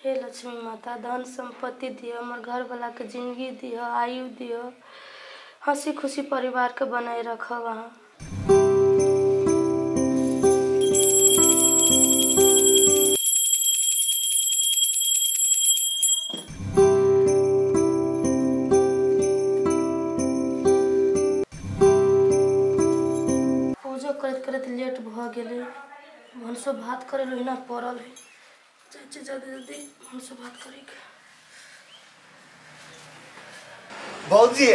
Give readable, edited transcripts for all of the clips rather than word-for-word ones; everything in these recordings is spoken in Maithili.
हे लक्ष्मी माता, धन संपत्ति दिह, हमर घर वाला के जिंदगी दिह, आयु दिह, हंसी खुशी परिवार के बनाए रखब अहाँ। पूजो करैत करैत लेट भ गेलै, भनसो भात करे ओहिना पड़ल है। जाइ जल्दी जल्दी भनसो भात करे। भौजी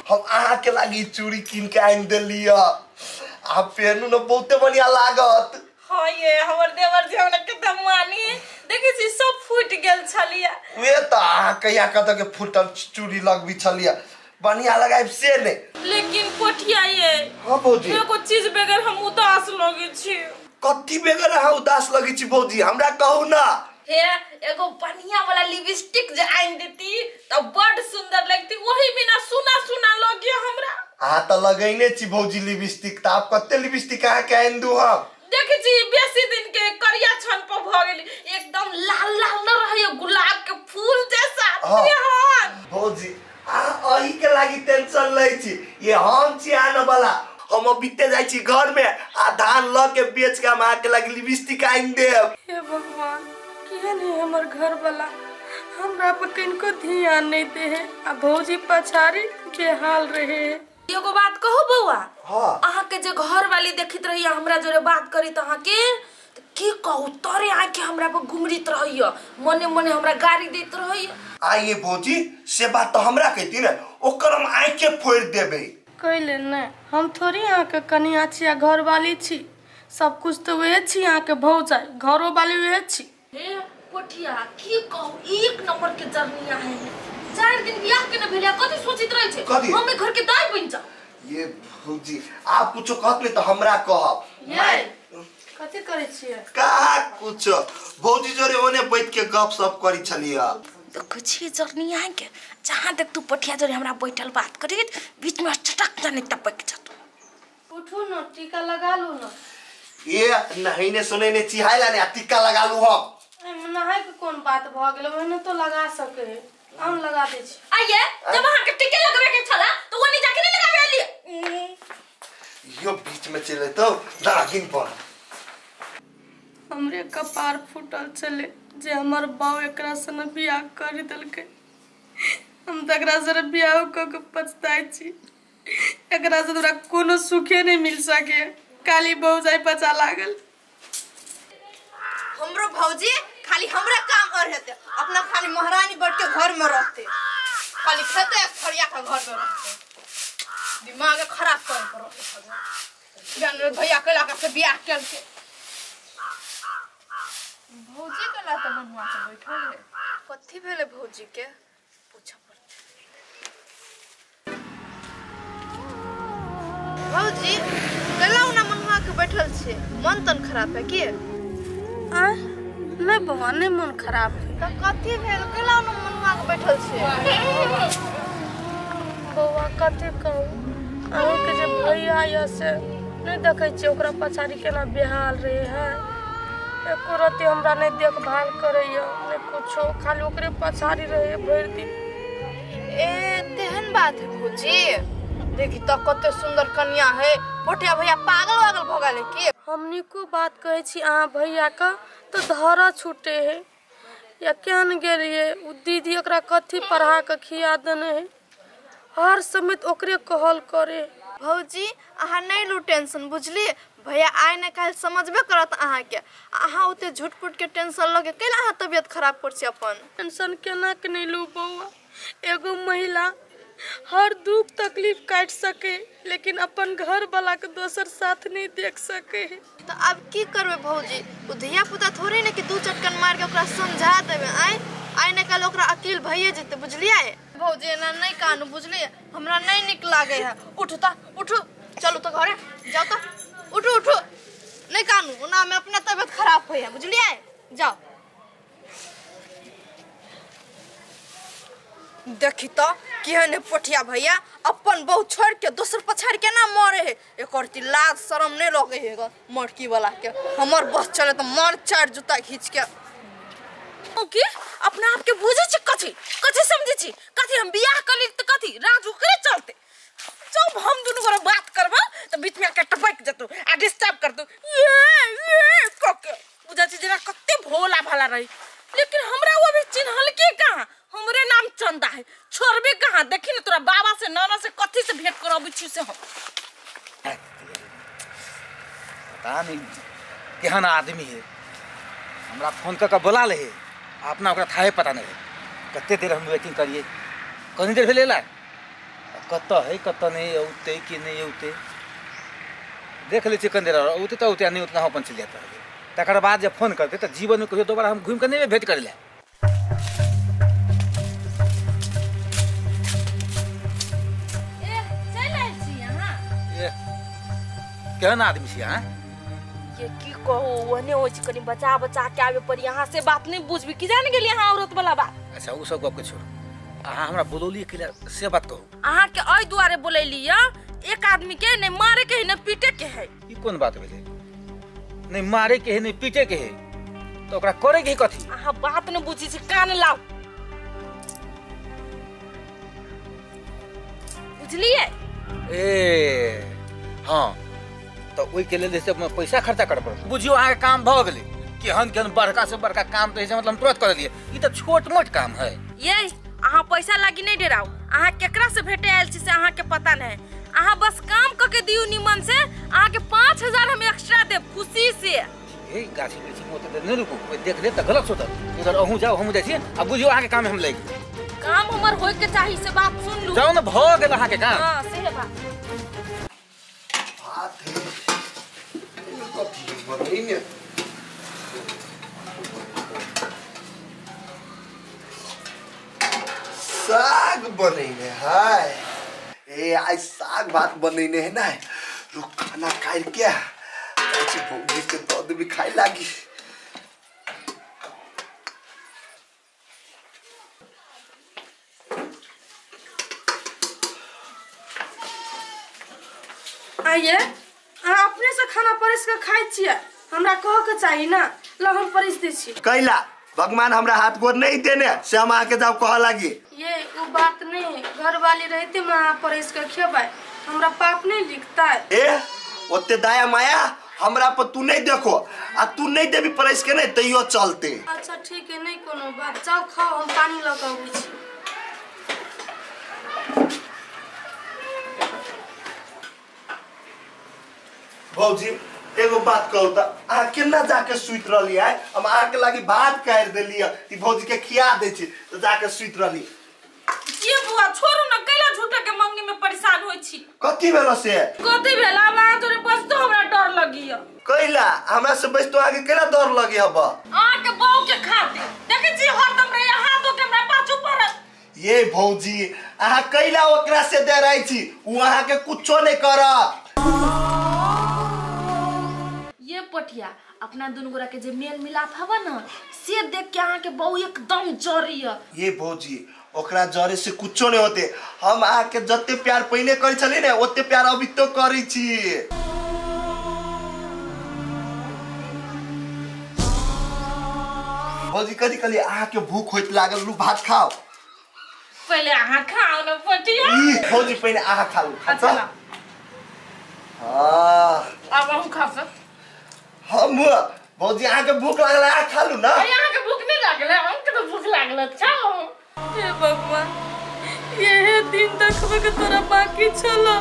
हम अहाँ के लागी चूड़ी कीन के आनि देली, आ पहनू न बहुते बढ़िया लागत। हाँ ये हमर देवर जी हमरा के मानी देखै छी सब फूट गेल छलिया। वे त अहाँ कहिया कत के फूटल चूड़ी लगबी छलिया, बढ़िया लगाइब से ने। लेकिन कोठिया ये। हाँ भौजी, एगो चीज बगैर हम उदास लगै छी। कथी बगैर अहाँ उदास लगै छी भौजी, हमरा कहू ना। हे एगो बढ़िया वाला लिपस्टिक जे आनि देती त बड सुंदर लगती, वही बिना सुना सुना लगे हमरा। अहाँ त लगैने छी भौजी लिपस्टिक, त आप कते लिपस्टिक अहाँ के आनि दू हम? देखै छी बेसी दिन के करिया छन पर भ गेली, एकदम लाल लाल न रहै गुलाब के फूल जैसा। हाँ भौजी अहाँ अही के लागी टेंशन लै छी, ये हम छी आने वाला। हम बीते जाइ छी घर में आ धान ल के बेच के हम अहाँ के लागी लिपस्टिक आनि देब। हे भगवान, केहन है हमर घर वाला, हमरा पर किनको ध्यान नहीं दे है, आ भौजी पछाड़ी बेहाल रहे। एगो बात कहू बौआ? हाँ। अहाँ के जे घर वाली देखित रही हमरा जोरे बात करी त अहाँ के की कहू, तोरे आँखि हमरा पर घुमरित रहैया, मने मने हमरा गाड़ी देत रहैया। आइए भौजी से बात तो हमरा कहती ने, ओकर हम आँखे फोड़ देबै। कैले ने हम थोड़ी अहाँ के कनिया छी आ घर वाली छी, सब कुछ तो वह छी अहाँ के भौजाई, घरो वाली वह छी। हे कोठिया की कहू, एक नंबर के जरनिया है। 4 दिन बियाह के न भेलिया कथी सोचित रहे छै, हम घर के दाई बन जाऊ। ये भौजी आप कुछो कहत नहीं तो हमरा कहब। ये कथी करै छियै? का कुछो भौजी जोरे ओने बैठ के गप सप करी छलिया। देखै छी जरनिया के, जहाँ देख तू पठिया जोरे हमरा बैठल बात करी, बीच में चटक जाने टपक जातू। उठू न, टीका लगा लू न। ये नहीने सुनेने चिहाइला ने टीका लगा लू हम। नहाय के कोन बात भ गेल, ओहने तो लगा सके है, हम लगा दे छी। आइए जब अहाँ के टीके लगबे के छला तो ओनी जाके नहीं लगाबे आलिए। यो बीच में चले तो नागिन पर हमरे कपार फूटल चले जे हमर बाऊ एकरा से न बियाह कर देलकै। हम त एकरा से बियाह क के पछताइ छी, एकरा से तोरा कोनो सुखे नहीं मिल सके। काली भौजाई पचा लागल। हमरो भौजी खाली हमरा काम और हेते, अपना खाली महारानी बैठ के घर में रहते, खाली खेते खरिया के घर में रहते, दिमाग खराब कर कर रहते। भैया कैला के बियाह केलकै, भौजी के ला त बनवा के बैठल है। कथी भेलै भौजी के पूछ पड़ते। भौजी कैला ओना मनवा के बैठल छे, मन तन खराब है की? आ नहीं बौआ, नहीं मन खराब है। त कथी भेल कैला ओना मनवा के बैठल छे? बौआ कथी कहू, अहूँ के जे भैया यऽ से नहीं देखै छियै ओकरा पछाड़ी केना बेहाल रहे है, एको रत्ती हमरा नहीं देखभाल करैया नहीं कुछो, खाली ओकरे पछाड़ी रहे भरि दिन। ए तेहन बात है भौजी, देखी त कते सुंदर कन्या है, पोटिया भैया पागल वागल भ गेलै की? हम नीको बात कहै छी अहाँ भैया के तो धरा छूटे है, या केहन गेलियै उ दीदी ओकरा कथी पढ़ा के खिया देने है, हर समय ओकरे कहल करे। भौजी अहाँ नहीं लू टेंशन बुझलिए, भैया आइ ने काल्हि समझबे करत अहाँके। अहाँ ओते झूठ फूट के टेंशन लगे कैला अहाँ तबियत खराब कर छी अपन? टेंशन केना के नहीं लू बौआ, एगो महिला हर दुख तकलीफ काट सके लेकिन अपन घर वाला के दोसर साथ नहीं देख सके। तो अब की करबे भौजी, उ धिया पुता थोड़े ने कि दू चटकन मार के ओकरा समझा देबे, आइ आइ ने काल्हि ओकरा अकील भइए जेतै बुझलियै? भौजी एना नहीं कानू बुझलियै, हमरा नहीं निक लागे है। उठू त उठू, चलू तो घरे जाओ त, उठू उठू, नहीं कानू ओना में अपना तबियत खराब होय है बुझलियै, जाओ। देखी तो केहन पोठिया भैया अपन बहु छोड़ के दोसर पछाड़ के ना मरे है, एकर ती लाज शरम नहीं लगे है मटकी वाला के। हमर बस चले तो मर चार जूता खींच के। ओके अपना आप के बुझे छी कथि कथि समझे छी कथि हम बियाह कली त कथि राजू करे चलते जब हम दुनु गोरा बात करबा त बीच में आके टपक जतो आ डिस्टर्ब कर दो ये ये कके बुझा छी जेना कते भोला भाला रही लेकिन हमरा वो अभी चिन्हल के कहां हमरे नाम चंदा है छोड़बे कहां देखी न तोरा बाबा से नाना से कथि से भेंट करबी छी से हम पता नहीं केहन आदमी है हमरा फोन कर के बोला ले है अपना ओकरा थाहे पता नहीं है कते देर हम वेटिंग करिए कनी देर भेलै ला कत है कत नहीं औते कि नहीं औते देख ले छी कनी देर औते त औते नहीं उतना हम अपन चलि जाता है तकर बाद जब फोन करते त जीवन में कहियो दोबारा हम घूम के नहीं भेंट करे ला ए चल आइल छी अहाँ ए केहन आदमी छी अहाँ ये की कहू ओहने होइ छै कनी बचा बचा के आबे पर यहाँ से बात नहीं बुझबी की जान गेली अहाँ औरत वाला बात। अच्छा उ सब गप के छोड़ अहाँ हमरा बोलौली के से बात कहू अहाँ के एहि दुआरे बोलैली या एक आदमी के नहीं मारे के है नहीं पीटे के है। ई कोन बात भेलै नहीं मारे के है नहीं पीटे के है तो ओकरा करे के कथी? अहाँ बात नहीं बुझी छी कान लाओ बुझलिए। ए हां तो ओहि के लेल से पैसा खर्चा कर पड़त बुझियो अहाँ के काम भ गेलै केहन केहन बड़का से बड़का काम तो मतलब हम तुरंत कर दिए ई त छोट मोट काम है। ये अहाँ पैसा लागी नहीं डराओ अहाँ केकरा से भेटे आयल छी से अहाँ के पता नहीं अहाँ बस काम क के दियो निमन से अहाँ के 5000 हम एक्स्ट्रा देब खुशी से। ए गाछी वृक्षी में ओते नहीं रुकू कोई देख ले त गलत सोचत इधर अहूँ जाओ हमहूँ जाइ छी आ बुझियो अहाँ के काम हम लागि काम हमर होय के चाही से बात सुन लू जाओ न भ गेल अहाँ के काम। हां से बात बात है कथी बनैने साग बनैने है ए आई साग भात बनैने है ना रुक खाना खाइ के अच्छी भौजी के दऽ देबी खाइ लागी। आइए अहाँ अपने से खाना परस के खाइ छियै हमरा कह के चाही ना ल हम परस दै छी। कैला भगवान हमरा हाथ गोर नहीं देने से हम आके जाओ कह लागी ये वो बात नहीं घर वाली रहते मैं अहाँ परस के खेबै हमरा पाप नहीं लिखता है। ए ओते दया माया हमरा पर तू नहीं देखो आ तू नहीं देबी परस के नहीं तैयो चलते। अच्छा ठीक है नहीं कोनो बात जाओ खाओ हम पानी लऽ के अबै छी। भौजी एगो बात कहू त अहाँ केना जाके सुति रहली है हम अहाँ के लागी भात काटि देली है भौजी के खिया दै छी त जाके सुति रहली। ये बुआ छोड़ू न कैला झूठा के मंगनी में परेशान होई छी। कथी भेल से कथी भेल आब अहाँ जोरे बस तो हमरा डर लगी कैला हमरा से बस तो आगे केना डर लगी हब अहाँ के बहू के खातिर देखै छी हरदम रहे हाथ धो के हमरा पाछू पड़ल। ये भौजी अहाँ कैला ओकरा से डराई छी उ अहाँ के कुछो नहीं करत। ये पटिया अपना दुनु गोरा के जे मेल मिलाप हवा न से देख के अहाँ के बहू एकदम जरिय। ये भौजी ओकरा जरे से कुछो नहीं होते हम अहाँ के जते प्यार पहले करै छली ने ओते प्यार अभी तो करै छी। भौजी कथी कहली अहाँ के भूख होइत लागल लू भात खाओ पहले अहाँ खाओ न पटिया। ई भौजी पहले अहाँ खा लू। अच्छा हां अब हम खा सब हम भौजी अहाँ के भूख लागल अहाँ खा लू ना। अरे अहाँ के भूख नहीं लागल हमके तो भूख लागल। अच्छा हे भगवान यही दिन देखबे के तोरा बाकी छलो।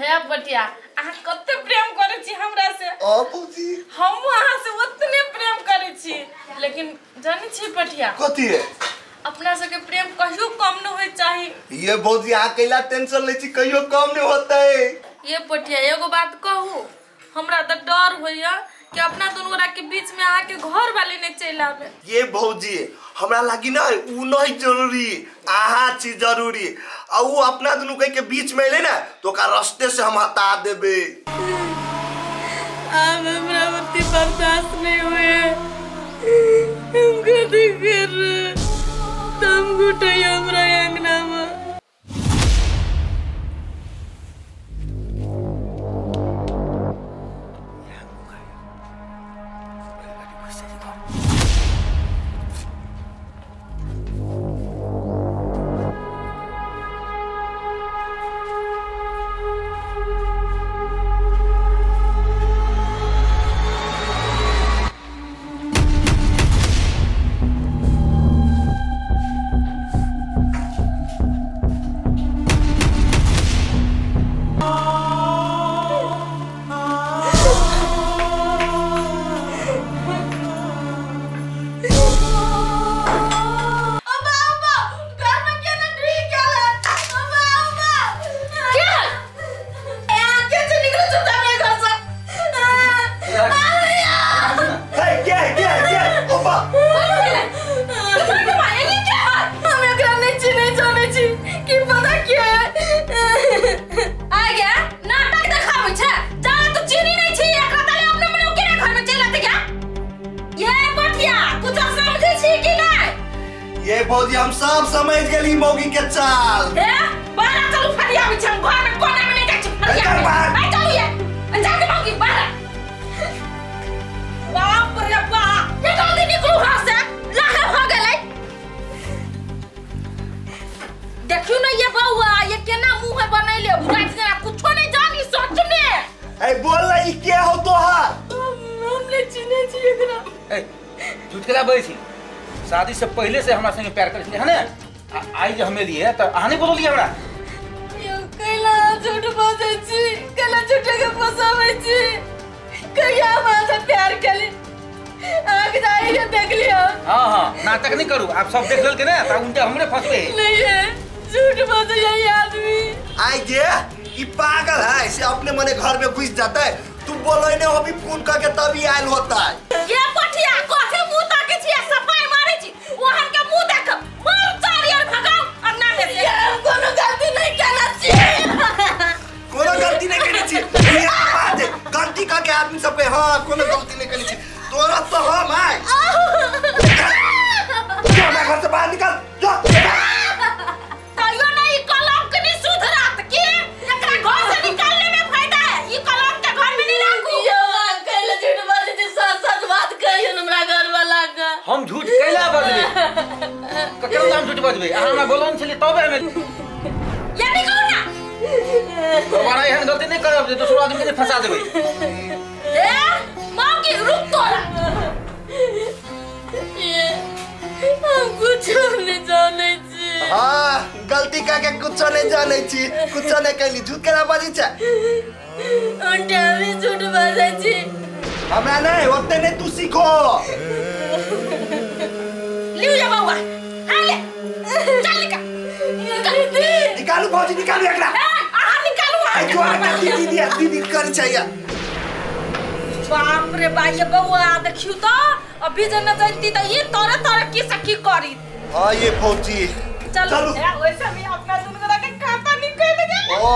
हे बटिया अहाँ कते प्रेम करै छी हमरा से। ओ भौजी हमहूँ अहाँ से ओतने प्रेम करै छी लेकिन जानै छी पटिया कथी है अपना सबके प्रेम कहियो कम न होय चाही। ये भौजी अहाँ कैला टेंशन लै छी कहियो कम नहीं होतै। ये पटिया एगो बात कहू हमरा त डर होइया कि अपना दुनू गोरा के बीच में अहाँ के घर वाले ने चलि आबे। ये भौजी हमरा लागी ना उ नहीं जरूरी अहाँ छी जरूरी आ उ अपना दुनू के बीच में एलै ना तो ओकरा रास्ते से हम हटा देबै। अब हमरा ओते बर्दाश्त नहीं हुए हम घर कथी कर दम घुटै हमरा अंगना में। ये भौजी हम सब समझ गेली मौगी के चाल। ए बाहर चलू फरिया में हम घर में कोना में नहीं जाइ छी फरिया में। ए चलू ये जा के मौगी बाहर। बाप रे बाप ये जल्दी निकलू घर से लाहे भ गेलै। देखियो ना ये बौआ ये केना मुंह है बनैले बुढ़ा जेना कुछो नहीं जानी सच में। ए बोल ना ई के हो तोहार? हम नहीं चिन्है छी एकरा। ए झूठ केला बजै छी? शादी से पहले से हमरा संगे प्यार करै छलै है ने? आइ जे हम एलियै तऽ अहाँ नहि बोललियै हमरा? यौ कैला झूठ बजै छी, कैला झूठे के फसाबै छी। कहिया हम अहाँ से प्यार केली? अहाँके दाई के देखली हम। हाँ हाँ नाटक नहीं करू, आप सब देख लेलकै ने तऽ उनके हमरे फसबै। नहीं है झूठ बजै है आदमी। आइ जे ई पागल है से अपने मने घर में घुस जाता है। तू बोलै ने अभी फोन करके तभी आयल होता है। ये पठिया कथी मुंह ताके छी सफाई मारै छी ओहन के मुंह देख मार चारी और भगाओ और ना दे। हम कोनो गलती नहीं केला छी। कोनो गलती नहीं केने छी। ये बात है गलती करके आदमी सब पे हां कोनो गलती नहीं केने छी। तोरा तो हम आइ जा हमरा घर से बाहर निकल जा। तैयो नहीं कलंक नहीं सुधरत के एकरा घर से निकालने में फायदा है। ई कलंक के घर में नहीं राखू। यौ कैला झूठ बजै छी? सच सच बात कहियो हमरा घर वाला के। हम झूठ कैला बजबै? ककरो नाम झूठ बजबै? अहाँ हमरा बोलन छलियै तबे हम ये निकलू ना। दोबारा एहन गलती नहीं करब जे दोसरो आदमी के फंसा देबै। ए मौगी रुक तोरा। ये हम कुछो नहीं जानै छी। हां गलती करके कुछो नहीं जानै छी, कुछो नहीं कैली। झूठ केना बजै छै? उनटा भी झूठ बजै छी। हमरा नहीं ओते नहीं तू सीखो। लिउ जा बौआ हां ले चल निकल। निकालू भौजी निकालू एकरा। अहाँ निकालू। आई जोर के दीदी दीदी दीदी कर चाहिए। बाप रे बा ये बौआ देखियो तो अभी जे न जानती त ये तोरे तोरे की सखी करी। हां ये भौजी चलो वैसे भी अपना दुनू के खाता निकल गेल। ओ